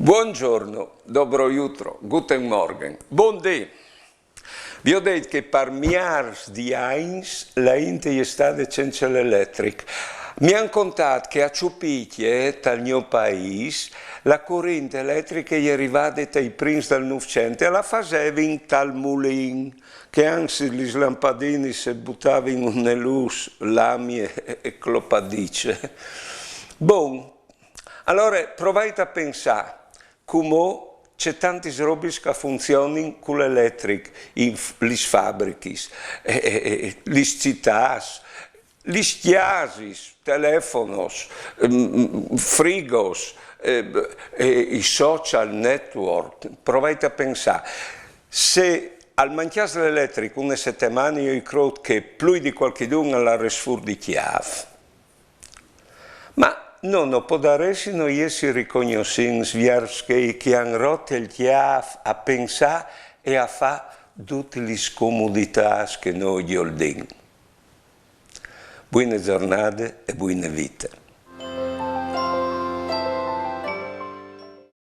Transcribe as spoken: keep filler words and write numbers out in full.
Buongiorno, dobro jutro, guten Morgen, bundì. Vi ò deit che par miârs di agns la int e je stade cence l'eletric. Mi àn contât che a Ciupicje, tal gno paîs, la curint eletriche e je rivade tai prins dal Nûfcent e la fasevin tal mulin, che anzit lis lampadinis e butavin une lûs lamie e clopadice. Bon, alore provait a pensâ, cumò ce tantis robis che a funzionin cu l'eletric, in f-, lis fabrichis, e, e, e, lis citâts, lis cjasis, telefonos, mm, frigos, e, e i social network. Provait a pensâ, se al mancjàs l'eletric une setemane, jo i crôt che plui di cualchidun al larès fûr di cjâf. Ma no, no podaressino jessi ricognossints viers chei che a àn rot il cjâf a pensâ e a fâ dutis lis comoditâts che nô i gjoldìn. Buine zornade e buine vite.